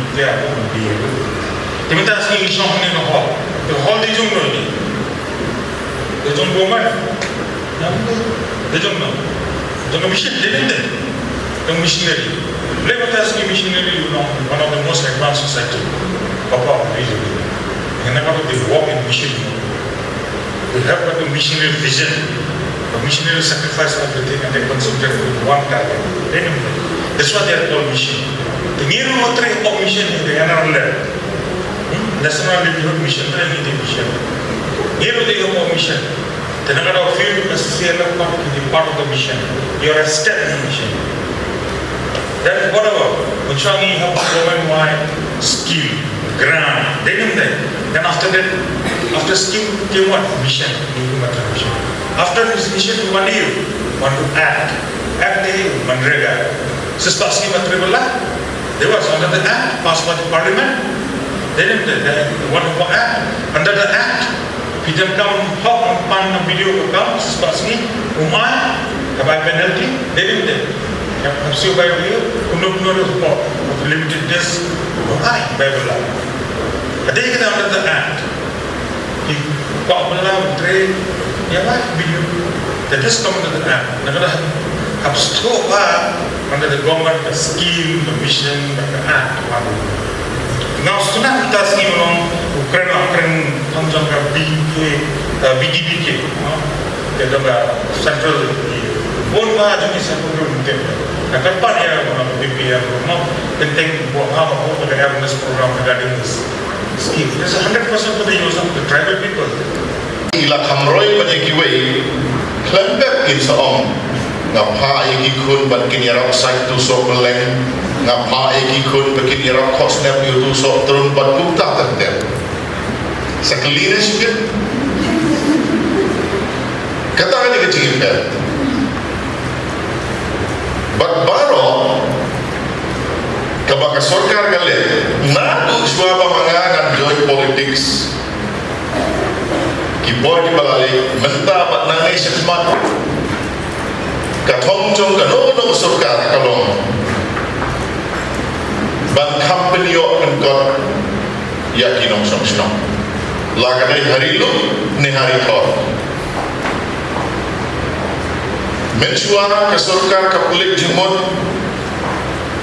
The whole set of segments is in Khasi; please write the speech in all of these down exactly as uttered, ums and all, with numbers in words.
nuclear bomb, bi. Te mynta sngi ngi shong hangne na hall. Te hall dei jong no ine? Dei jong government. Dei jong no? Tang ka mission, dei ne em dei? Tang missionary. Leh mynta ka sngi missionary, you know, one of the most advanced society. Papa, really. Ngin ïa kata, they work in mission. They have got a missionary vision. A missionary sacrifice everything and they concentrate with one target. Dei ne em dei? That's why they are called mission. Te ngi ruh ngi trei hapoh mission, ngi dei N R L M. Hmm? National Livelihood Mission, trei ngi dei mission. Ngi ruh dei hapoh mission. Te na ka daw field ka C C L F part, ki dei part of the mission. You're a step in the mission. Then whatever, mynshuwa ngi hap government wide scheme, grant, dei ne em dei. Then after that, after scheme came what? Mission. Ngi ki mat mission. After this mission, what do you want to act? Act dei MGNREGA. Shisha scheme tribal la. There was under the act passed by the parliament. Then the, the, the one of the act, under the act, if you don't come home and pan a video will come, shisha sngi, umai, have I penalty? They didn't. Have, have you by video? Kumno kumno report of limited this. Umai, Bible la. Ada kita under the act. Ki kwah ban trei, ïa ba, video. That is come under the act. Na ka daw hap sdang ba under the government, the scheme, the mission, the act. Nga sdang mynta sngi, u kren, u kren tang jong ka B K, uh, B D B K, no? Ka jong ka central, bun ba jong ki central government. Ka kyrpad ïa, uh, B P M, no? Teng teng buh ha, buh ka awareness program regarding this scheme. This is hundred percent for the use of the tribal people. Ki la kham roi ban ïa kiwei, khlem pep kin sa ong, nga phah ïa ki khun ban kin ïarap sait tu soh kylleng, nga phah ïa ki khun ban kin ïarap khohsnep ïa tu soh trun bad kumta ter ter. Sa kylli ne shibit. Kata ka dei ka jingim pep. Bad baroh kaba ka sorkar ka leh, naduh shuwa ba ma nga ngan join politics, ki bor kiba la leh mynta bad nangne shakhmat, ka thong jong kano kano ka sorkar ka long ban kham pynïoh pynkot ïa ki nongshong shnong, la ka dei ha ri lum ne ha ri thor. Mynshuwa ka sorkar ka pynleit jingmut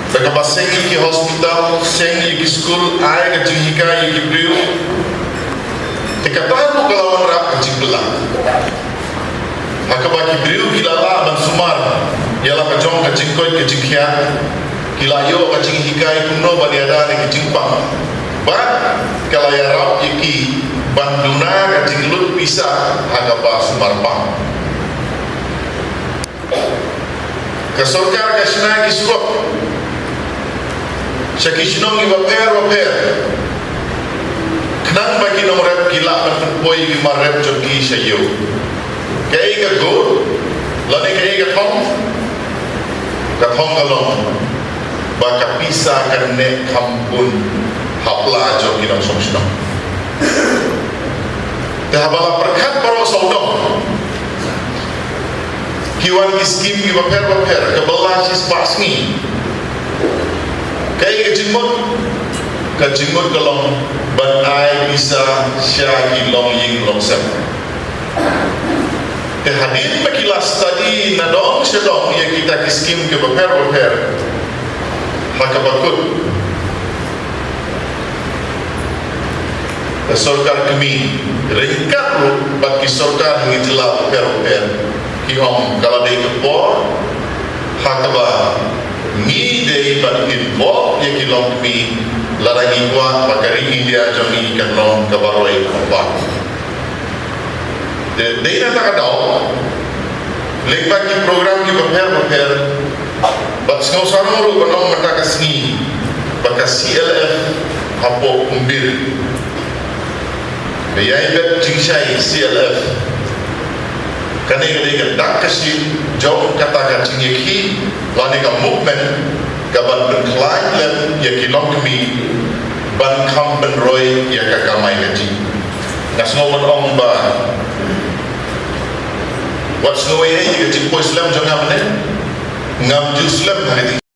da kaba seng ïa ki hospital, seng ïa ki skul, ai ka jinghikai ïa ki briew. Te kata ruh ka la wanrah ka jingpynlong. Ha kaba ki briew ki la lah ban sumar ïa la ka jong ka jingkoit ka jingkhiah, ki la ïoh ka jinghikai kumno ban ïada da ki jingpang. Bad ka la ïarap ïa ki ban duna ka jinglut pisa ha kaba sumar pang. Ka sorkar ka shna ki surok sha ki shnong kiba pher ba pher, khnang ba ki nongrep ki lah ban pynpoi ki mar rep jong ki sha ïew. Kaei ka gur lane kaei ka thong? Ka thong ka long ba ka pisa kan neh kham bun ha pla jong ki nongshong shnong. Te haba la pyrkhat baroh sawdong, ki wan ki skim kiba pher ba pher, kaba la shispah sngi. Kaei ka jingmut? Ka jingmut ka long ban ai pisa sha ki longïing longsem. Te hadien ba ki la study na dong sha dong ïa kita ki skim kiba pher ba pher, ha kaba kut, ka sorkar kmie ryngkat ruh bad ki sorkar ha ki jylla bapher bapher ki ong ka la dei ka por ha kaba ngi dei ban involve ïa ki longkmie lada ngi kwah ba ka ri India jong ngi kan long kaba roi kaba. Te dei na kata ka daw, lyngba ki program kiba pher bapher, bad sngew sarong ruh ban ong mynta ka sngi ba ka C L F hapoh Umbir ka ïai bet jingshai C L F. Kane ka dei ka dak ka shim jong kata ka jingïakhih lane ka movement kaban pynkhlaiñ lem ïa ki longkmie ban kham pynroi ïa ka kamai kajih. Nga sngew ban ong ba wat sngew ei ei ïa ka jingpoi slem jong nga mynne. Ngam ju slem ha ka jing